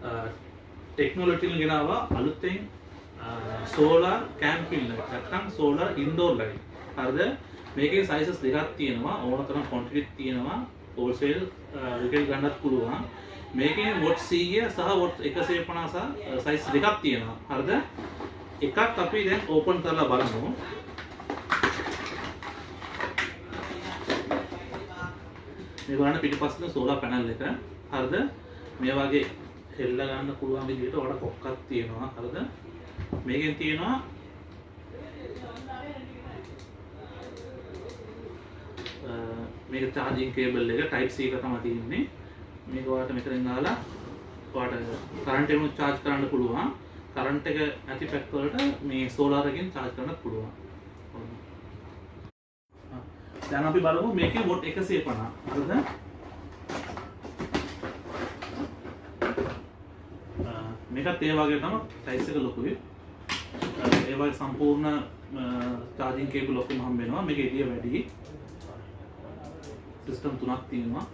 Technology වලින් ගෙනාවා අලුතෙන් සෝලාර් කැම්පින් ලයිට් නැත්නම් සෝලාර් ඉන්ඩෝර් ලයිට්. හරිද? මේකේ සයිසස් දෙකක් තියෙනවා, ඕන තරම් ක්වොන්ටිටි තියෙනවා, හෝල්සේල් රිටේල් ගන්නත් පුළුවන්. මේකේ what 100 සහ what 150 සහ සයිස් දෙකක් තියෙනවා. හරිද? එකක් අපි දැන් ඕපන් කරලා බලමු. මේ බලන්න පිටිපස්සේ සෝලාර් පැනල් එක. හරිද? මේ වගේ හෙල්ල ගන්න පුළුවන් විදිහට ඔයාලට කොක්කක් තියෙනවා. හරිද? මේකෙන් තියෙනවා මේක චාර්ජින් කේබල් එක Type C එක තමයි තියෙන්නේ. මේක ඔයාලට මෙතනින් දාලා ඔයාලට කරන්ට් එකනුත් චාර්ජ් කරන්න පුළුවන්. කරන්ට් එක නැති පැක් වලට මේ සෝලාර් එකෙන් චාර්ජ් කරන්නත් පුළුවන්. දැන් අපි බලමු මේකේ what 150. හරිද? මේකත් ඒ වගේ තමයි, සයිස් එක ලොකුයි. ඒ වගේ සම්පූර්ණ චාර්ජින් කේබල් ඔක්කොම හම්බ වෙනවා. මේක එළිය වැඩි. සිස්ටම් තුනක් තියෙනවා.